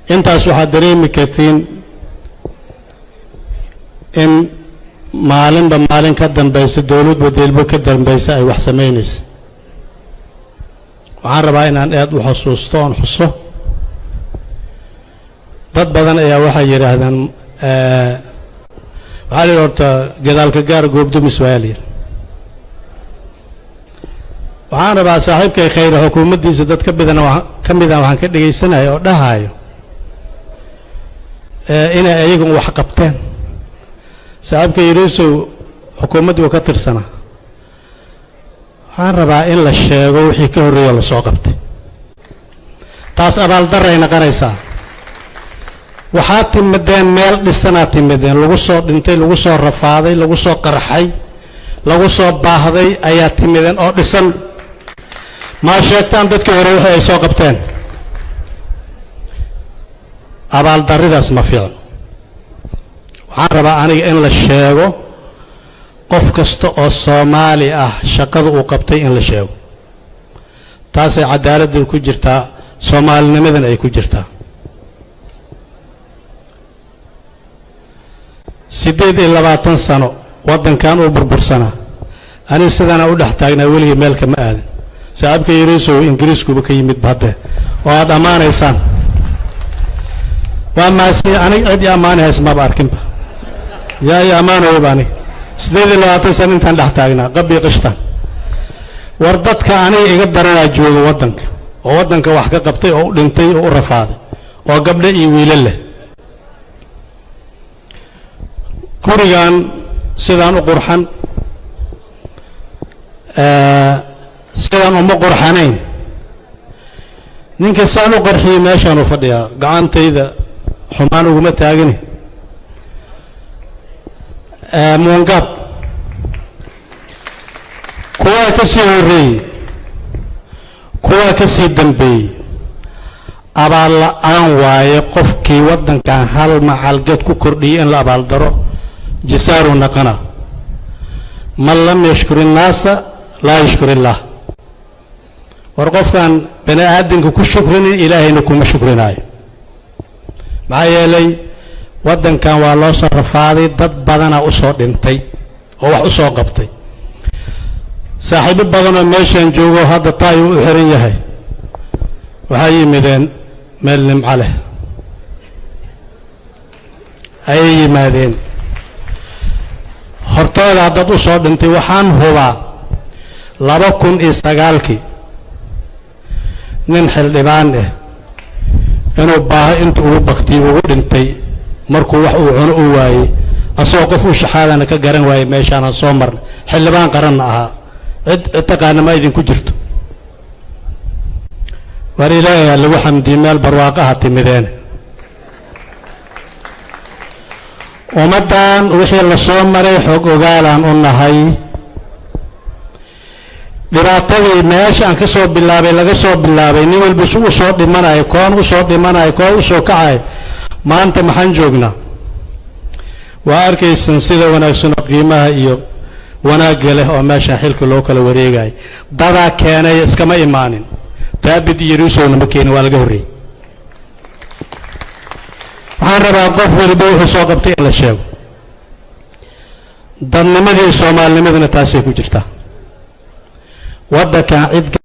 Intaas waxaad dareemi kartiin in maalinba maalin ka dambaysa, dowladba deelbo ka dambaysa ay wax samaynaysa. Waxaan rabaa inaan aad u xasuusto oon xuso. Dad badan ayaa waxay yidhaahdaan, waxaa la yidhi horta gadaalka gaar goobdumis waa la yidhi. Waxaan rabaa saaxiibkay Khayre xukuumaddiisa dad ka midana ka mida waxaan ka dhegaysanaya oo dhahayo inay ayagu wax qabteen. Saaxiibka Yariisow xukuumaddii uu ka tirsanaa. Waxaan rabaa in la sheego wixii ka horreeya oo lasoo qabtay. Taas abaaldarray noqonaysaa. Waxaa timideen meel dhisanaa timideen, lagu soo dhintay, lagu soo rafaaday, lagu soo qarxay, lagu soo baahday ayaa timideen oo dhisan. Maa sheegtaan dadkii hore wixii ay soo qabteen? Abaaldarridaas ma fiicno. Waxaan rabaa aniga in la sheego qof kasta oo Soomaali ah shaqada uu qabtay in la sheego. Taasay cadaaladdu ku jirtaa, soomaalinimadana ay ku jirtaa. 28 sano waddankan uu burbursanaa, aniga sidaana u dhex taagnaa, weligii meel kama aadin. Saaxiibka Yariisow Ingiriiskuba ka yimid haddee oo aad ammaanaysaan, waa maasi. Aniga cid i ammaani haysa maba arkinba, yaa i ammaanayaba. Aniga 28 sano intaan dhex taagnaa qabii qishtan. War dadka aniga iga daranaa jooga waddanka oo waddanka wax ka qabtay oo u dhintay oo u rafaaday oo gabdho iyo wiilal leh. Gurigan sidaan u qurxan sidaan uma qurxanayn. Ninka saan u qarxiyey meeshaan u fadhiyaa, gacantayda xumaan uguma taagani. Muungaab kuwaa ka sii horreeyey, kuwaa ka sii dambeeyey, abaal la-aan waaye. Qofkii waddankan hal macalgad ku kordhiyey in la abaaldaro jisaaru naqana. Man lam yashkur innaasa laa yashkur illaah. War qofkaan bani aadamka ku shukrinin ilaahayna kuma shukrinaayo. Maxaa yeelay waddankan waa loo soo rafaaday, dad badanaa usoo dhintay oo wax u soo qabtay. Saaxiibo badanoo meeshaan joogo hadda taay uu u xiran yahay waxay yimideen meel nimco leh ayay yimaadeen. Hortoodaa dad u soo dhintay. Waxaan hubaa 2009-kii nin xildhibaan ah inuu baaho inta ugu baktiyey ugu dhintay markuu wax uu cuno u waayey, asagoo qof u shaxaadana ka garan waayey. Meeshaanaan soo marnay, xildhibaan qaranna ahaa. Cid cid taqaana ma idinku jirto. War ilaahay ha lagu xamdiye, meel barwaaqaha timideen. Ummaddan wixii la soo maray xog ogaalaan u nahay. Dhibaatadii meesha aan ka soo bilaabay, laga soo bilaabay, nin walba su u soo dhimanayo, koon u soo dhimanayo, koon u soo kacayo, maanta maxaan joognaa? Waa arkaysan sida wanaagsan oo qiimaha iyo wanaagga leh oo meeshan xilka loo kala wareegayo. Dadaa keenay, iskama imaanin. Taabid iyo Yariisowna ma keenin, waa laga horreeyey. Waxaan rabaa qof waliba wuxuu soo qabtay in la sheego. Dadnimadii soomaalinimadana taasay ku jirtaa. Waddankan cid